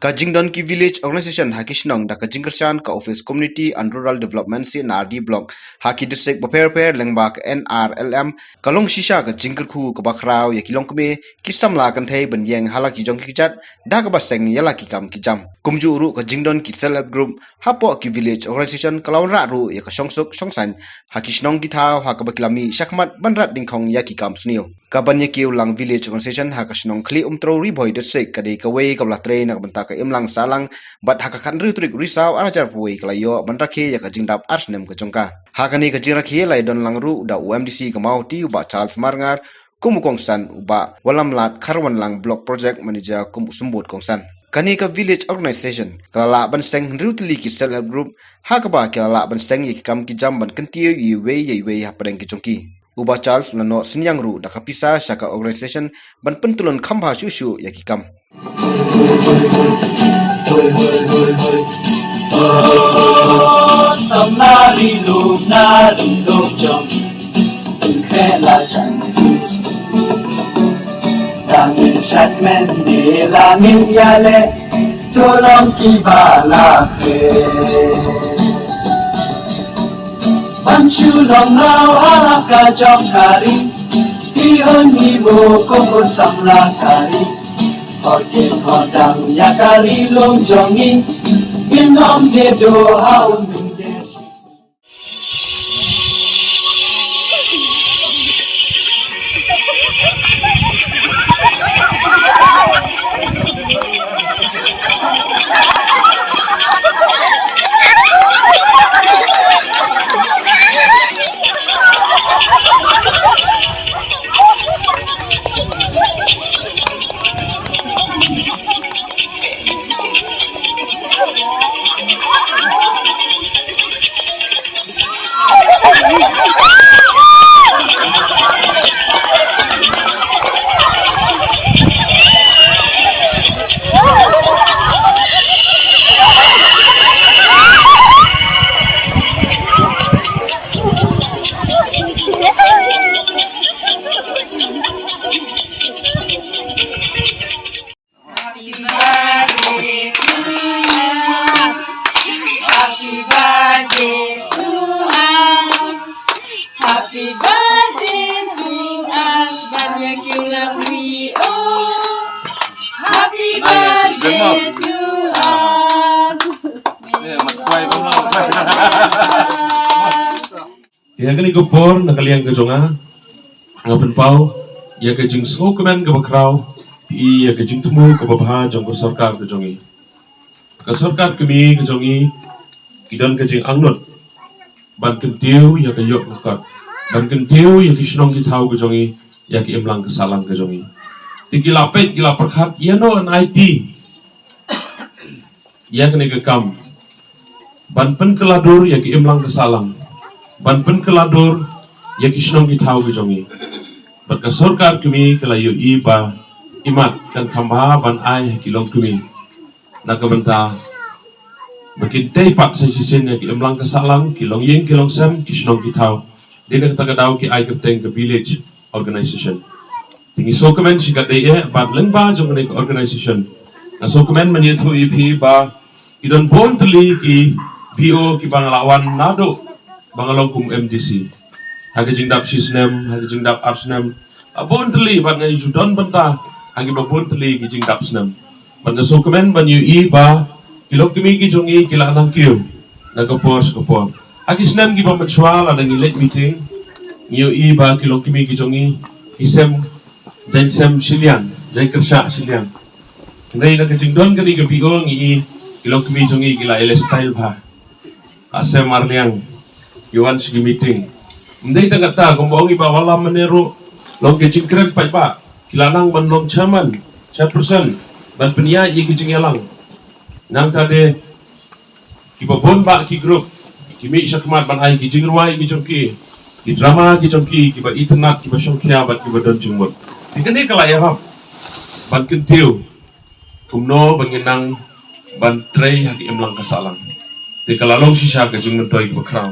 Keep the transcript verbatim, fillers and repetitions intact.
Ka jingdon ki village organisation ha ki shnong da ka jingkyrshan ka Office Community and Rural Development C and R D Block ha ki district bapher bapher lyngba ka N R L M ka long shisha ka jingkyrkhu kaba khraw ïa ki longkmie ki samla kynthei ban ïeng ha la ki jong ki kjat da kaba seng ïa la ki kam ki jam. Kumjuh ruh ka jingdon ki self help group hapoh ki village organisation ka la wanrah ruh ïa ka shongsuk shongsaiñ ha ki shnong ki thaw ha kaba ki la mih shakhmat ban rat dyngkhong ïa ki kam sniew. Ka ban ïa kiew lang village organisation ha ka shnong Khlieh Umtrew Ri Bhoi District ka dei kawei kaba la trei na ka bynta ka imlang sahlang bad ha ka khathynriew tarik Risaw arhajar arphew wei ka la ïoh ban rakhe ïa ka jingdap ar snem ka jong ka. Ha kane ka jingrakhe la ïadon lang ruh da u M D C ka Mawhati u Bah Charles Marngar kum u kongsan, u Bah Wallamlad Kharwanlang Block Project Manager kum u symbud kongsan. Kane ka village organisation ka la lah ban seng hynriew tylli ki self help group ha kaba ki la lah ban seng ïa ki kam ki jam ban kyntiew ïa iwei ïa iwei hapdeng ki jong ki. U Bah Charles u la noh synñiang ruh da ka pisa sha ka organisation ban pyntylun kham bha shuh shuh ïa ki kam. Ban shu long nau ha la ka jong ka ri, ki hun ngi mo ko hun samla ka ri. Hor kin hor dang ïa ka ri long jong ngi, ngin ong de do ha un de. Happy birthday to us. Happy birthday to us. Happy birthday to us. Ban ïa kiew lang ri o. Happy birthday to us. Ïa kane ka por na ka liang ka jong nga, nga pynpaw ïa ka jingsngewkmen kaba khraw ïa ka jingthmu kaba bha jong ka sorkar ka jong ngi. Ka sorkar kmie ka jong ngi ki don ka jingangnud ban kyntiew ïa ka ïoh ka kot, ban kyntiew ïa ki shnong ki thaw ka jong ngi ïa ki imlang ka sahlang ka jong ngi. Te ki la peit ki la pyrkhat ïa no an aiti ïa kane ka kam ban pynkylla dur ïa ki imlang ka sahlang, ban pynkylla dur ïa ki shnong ki thaw ki jong ngi. Bad ka sorkar kmie ka la ïohi ba imat kan kham bha ban ai ha ki longkmie na ka bynta ba kin tei pat sa shisien ïa ki imlang ka sahlang, ki longïing ki longsem, ki shnong ki thaw. Dei na kata ka daw ki ai kyrteng ka village organization. Te ngi sngewkmen shikatdei eh bad lyngba jong kane ka organization nga sngewkmen ban ïathuh ïa phi ba ki don bun tylli ki V O kiba nga la wan naduh ba nga long kum M D C. Ha ka jingdap shi snem, ha ka jingdap ar snem, ha bun tylli bad nga ju don bynta ha kiba bun tylli ki jingdap snem. Bad nga sngewkmen ban ïohi ba ki longkmie ki jong ngi ki la nang kiew na ka por sha ka por. Ha ki snem kiba mynshuwa lada ngi leit meeting ngi ïohi ba ki longkmie ki jong ngi ki sem jaiñ sem shiliang, jaiñ kyrshah shiliang. Hynrei na ka jingdon kane ka V O ngi i ki longkmie jong ngi ki la ïaleh style bha. Ka sem arliang, ki wan sha ki meeting. Ym dei tang kata, kumba ong i Bah Wallam mynne ruh, long ka jingkren paidbah, ki la nang ban long chairman, chairperson, ban pynïaid ïa ki jingïalang. Nangta de kiba bun bah ki group ki mih shakhmat ban ai ki jingrwai ki jong ki, ki drama ki jong ki, kiba itynnad, kiba shongkhia bad kiba don jingmut. Te kane ka la ïarap ban kyntiew kumno ba ngin nang ban trei ha ka imlang ka sahlang. Te ka la long shisha ka jingmyntoi kaba khraw.